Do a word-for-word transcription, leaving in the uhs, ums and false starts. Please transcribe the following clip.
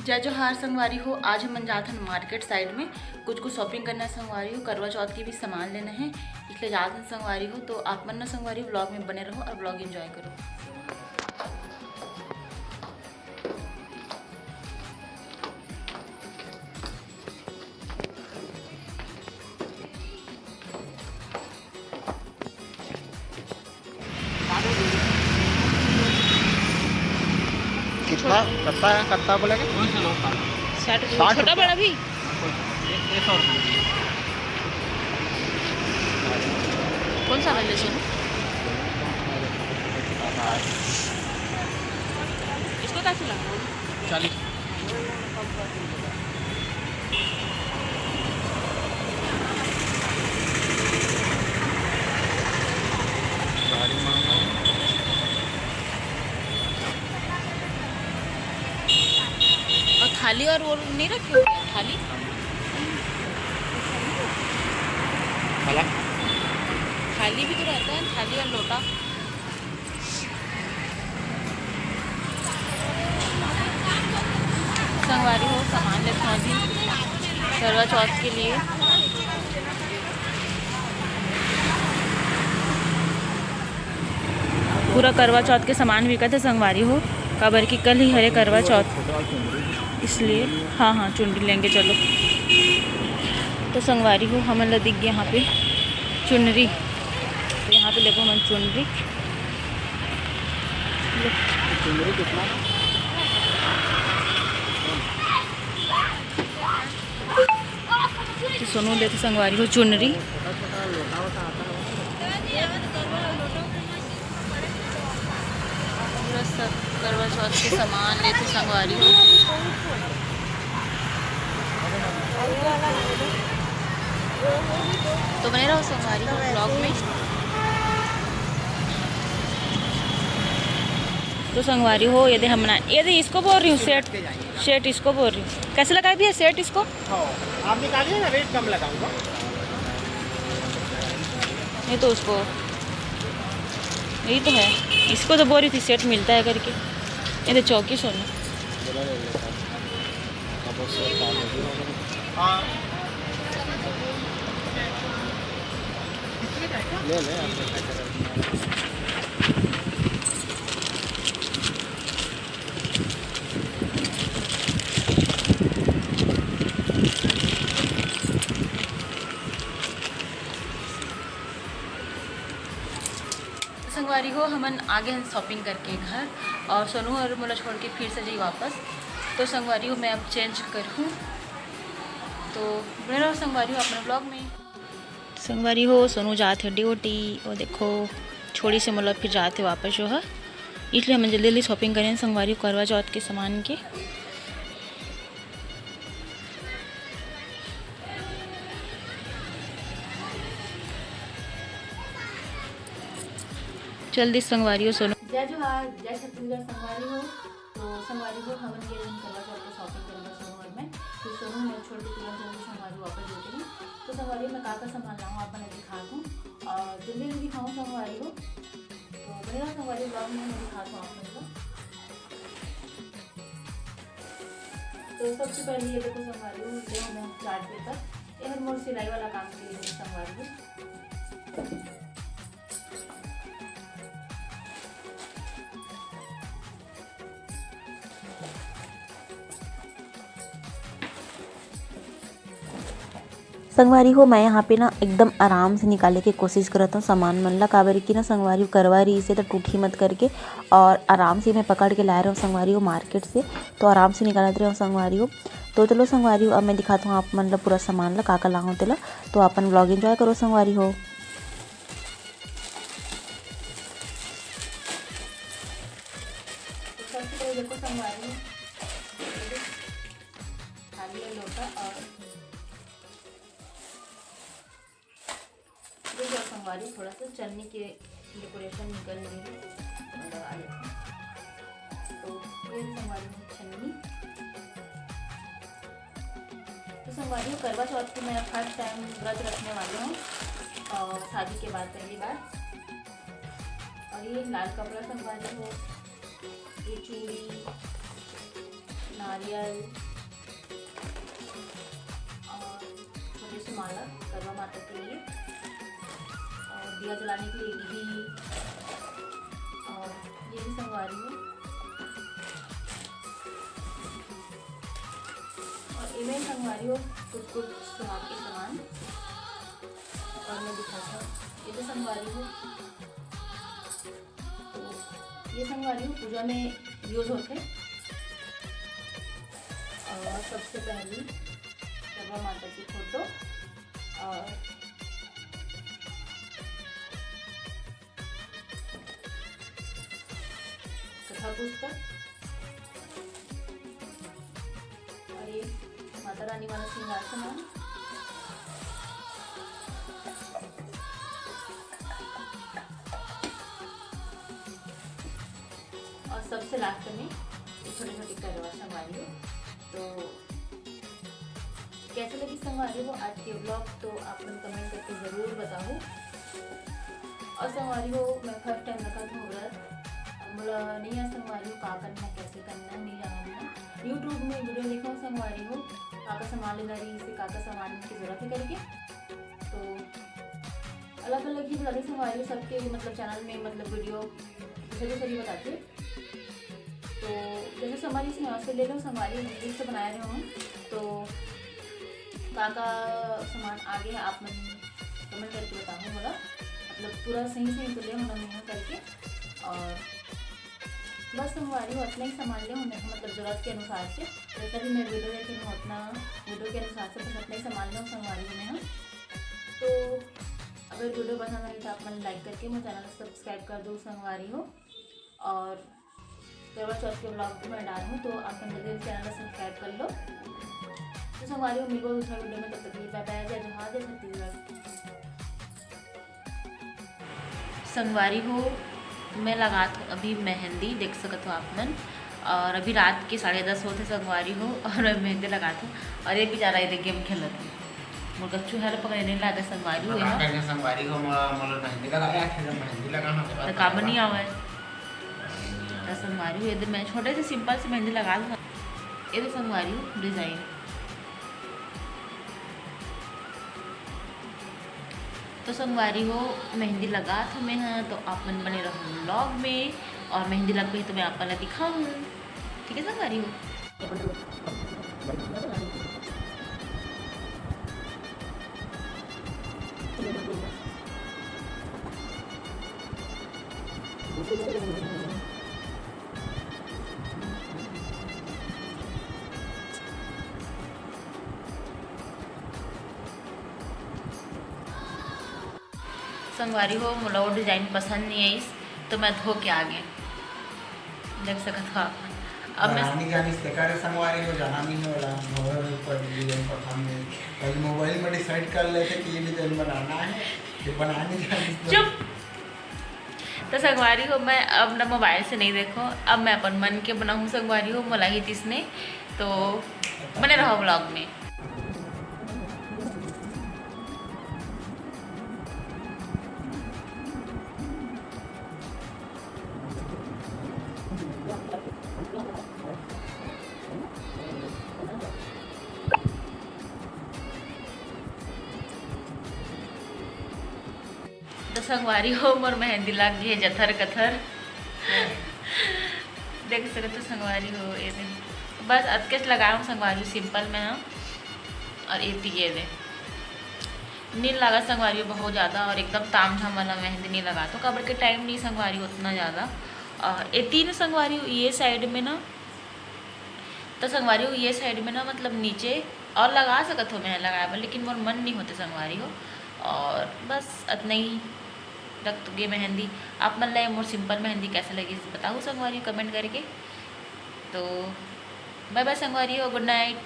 जय जोहार संगवारी हो, आज हमन जात हन मार्केट साइड में, कुछ कुछ शॉपिंग करना है संगवारी हो, करवा चौथ के भी सामान लेना है, इसलिए जात हन संगवारी हो। तो आप मन ना संगवारी हो vlog में बने रहो और vlog enjoy करो। कितना? कत्ता है? कत्ता बोलेगा? साठ रुपये। साठ छोटा रुपया। बड़ा भी? ये, ये सौ रुपये। कौन सा वाला ले सोनू? इसको क्या सिला? चालीस। और थाली और वो नहीं रखे हो क्या? थाली? थाला? थाली भी तो रहता है, थाली और लोटा। संगवारी हो, सामान लेथों अभी करवा चौथ के लिए। पूरा करवा चौथ के सामान बिकत हे संगवारी हो, काबर कि कल ही हरे करवा चौथ, इसलिए। हाँ, हाँ, चुनरी लेंगे, चलो। तो संगवारी हो, हमन ला दिख गया यहाँ पे चुनरी, तो यहाँ पे लेबो हमन चुनरी। तो सोनू लेथे संगवारी हो चुनरी। पूरा सब करवा चौथ के सामान लेथे संगवारी हो। तो बने रहो संगवारी हो vlog में। तो संगवारी हो, ये दे हमना, ये दे इसको बोल रही हूँ सेट, सेट इसको बोल रही हूँ। कैसे लगाई भैया सेट इसको? हाँ, आप निकालिए ना, रेट कम लगाऊंगा। ये तो उसको, यही तो है, इसको तो बोल रही थी सेट मिलता है करके। ये तो चौकी सोना। हाँ। ले ले, आप संगवारी हो, हमन आगे हन शॉपिंग करके घर, और सोनू और मोला छोड़ के फिर से जाई वापस। तो संगवारी हो, मैं अब चेंज करहूँ, तो बने रहो संगवारी हो अपने ब्लॉग में। संगवारी हो, सोनू जात हे ड्यूटी, वो देखो छोड़ी से मोला फिर जात हे वापस जो है, इसलिए हमन जल्दी जल्दी शॉपिंग करें संगवारी हो करवा चौथ के सामान के। चल दी संगवारी हो सोनू। जय जोहार, जय छत्तीसगढ़ संगवारी हो। तो संगवारी हो, हमन गे रहेन करवा चौथ के शॉपिंग करे बर सोनू घर में। फिर सोनू मोला छोड़ के तुरंत जल्दी संगवारी वापस लेते हैं। तो संगवारी हो, मैं का का सामान लाऊँ आप मन दिखा दूँ और जल्दी जल्दी दिखाऊँ संगवारी हो। तो बने रहो संगवारी ब्लॉग में, मैं दिखा दूँ आप मन को। तो सबसे पहले ये देखो संगवारी हो, ये हमन चार्ट पेपर, ये हर मोर सिलाई वाला काम के लिए संगवारी हो। संगवारी हो, मैं यहाँ पे ना एकदम आराम से निकाले के कोशिश करत हूँ सामान मन ला, काबर कि ना संगवारी हो, करवा रहिसे त टूटही मत करके, और आराम से मैं पकड़ के लाए रहूँ संगवारी हो मार्केट से, तो आराम से निकालत रहूँ संगवारी हो। तो चलो संगवारी हो, अब मैं दिखात हूँ आप मन ला पूरा सामान ला, का का लाहूँ तेला, तो अपन ब्लॉग एंजॉय करो संगवारी हो। सबसे पहले देखो संगवारी हो, थाली या लोटा और ये जो संगवारी थोड़ा सा चन्नी के डेकोरेशन निकल रही है, लगा लेते हैं। तो ये संगवारी हो चन्नी। तो संगवारी हो, करवा चौथ की मैं फर्स्ट टाइम व्रत रखने वाली हूँ और शादी के बाद पहली बार। और ये लाल कपड़ा संगवारी हो, ये चूड़ी, नारियल और छोटे से माला करवा माता के लिए, और दिया जलाने के लिए घी, और ये भी संगवारी हो। और इमे संगवारी हो कुछ कुछ स्वाद के सामान, और मैं दिखाता हूँ, ये भी संगवारी हो। तो ये संगवारी हो पूजा में यूज होते। और सबसे पहली करवा माता की फोटो और कथा पुस्तक और ये माता रानी वाला सिंहासन है। और सबसे लास्ट में ये छोटे छोटे करवा संगवारी हो। तो कैसे लगी संगवारी हो आज के ब्लॉग, तो आप मन कमेंट करके ज़रूर बताओ। और संगवारी हो, मैं फर्स्ट टाइम रखत हूँ व्रत, और मोला नहीं आ संगवारी हो का करना, कैसे करना, नहीं जानना। यूट्यूब में वीडियो देखा हूँ संगवारी हो, का का सामान लेना रही से, का का सामान की जरूरत है करके। तो अलग अलग ही बता रही संगवारी हो, सबके मतलब चैनल में मतलब वीडियो दूसरे दूसरे ही बताते। तो जैसे संगवारी से यहाँ से ले लो, संगवारी लिस्ट बनाए रहे हूँ। तो का का सामान आगे है आप मन कमेंट करके बताओ मोला, मतलब पूरा सही सही तो ले होना मेहनत करके। और बस संगवारी हो उतना ही सामान ले होना, मतलब जरूरत के अनुसार से, जैसा भी मैं वीडियो देखे हूँ उतना वीडियो के अनुसार से बस उतना ही सामान ले संगवारी होने हम। तो अगर वीडियो पसंद आए तो आप मन लाइक करके मोर चैनल सब्सक्राइब कर दो संगवारी हो। और करवा चौथ के ब्लॉग भी मैं डालूँ, तो आप मन जल्दी जल्दी चैनल सब्सक्राइब कर लो। तो संगवारी हो, मिलबो दूसरा वीडियो में, तब तक के लिए बाय बाय, जय जोहार, जय छत्तीसगढ़। संगवारी हो, मैं लगात हूँ अभी मेहंदी, देख सकत हो आप मन। और अभी रात के साढ़े दस होत हे संगवारी हो, और मैं मेहंदी लगात हूँ। और ये बेचारा इधर गेम खेलत हे, मोर कच्चू है पकड़े नहीं लागे संगवारी हो, मैं का यहाँ। करें संगवारी हो, मोला, मोला मेहंदी लगाया, फिर मेहंदी लगाना, तो काम नहीं आवे। तो संगवारी हो, ये मैं छोटे से सिंपल से मेहंदी लगा दूँ। ये तो संगवारी हो डिजाइन। तो संगवारी हो, मेहंदी लगात हूँ मैं, हाँ, तो आप मन बने रहो ब्लॉग में, और मेहंदी लग गई तो मैं आप मन ला दिखाऊँ, ठीक है संगवारी हो। संगवारी हो, मोला वो डिजाइन पसंद नहीं आइस, तो मैं धो के आ गे। देख सकत हो आप। अब मैं बनानी जानिस तेकर संगवारी हो, जाना नहीं होला। मोबाइल पर डिजाइन पसंद नहीं, पहले मोबाइल में डिसाइड कर लेते कि ये डिजाइन बनाना है, फिर बनानी जानिस तो चुप। तो संगवारी हो, मैं अब ना मोबाइल से नहीं देखो, अब मैं अपन मन के बनाऊँ संगवारी हो, मोला ही तिसने। तो बने रहो ब्लॉग में। तो संगवारी हो, मोर मेहंदी लग गई है जथर कथर। देख सकते हो संगवारी हो, ये दे। बस अतकेच लगाया हूँ संगवारी हो, सिंपल में, हाँ। और ये ती ये दे, नी लगा संगवारी हो बहुत ज़्यादा, और एकदम ताम झाम वाला मेहंदी नहीं लगा, तो काबर के टाइम नहीं संगवारी हो उतना ज़्यादा। और ये तीन संगवारी हो, ये साइड में ना, तो संगवारी हो, ये साइड में ना, मतलब नीचे और लगा सकत हो मैं लगाए बर, लेकिन मोर मन नहीं होते संगवारी हो। और बस अतना ही रख गे मेहंदी। आप मन ला मोर सिंपल मेहंदी कैसे लगी बताओ संगवारी हो कमेंट करके। तो बाय बाय संगवारी हो, गुड नाइट।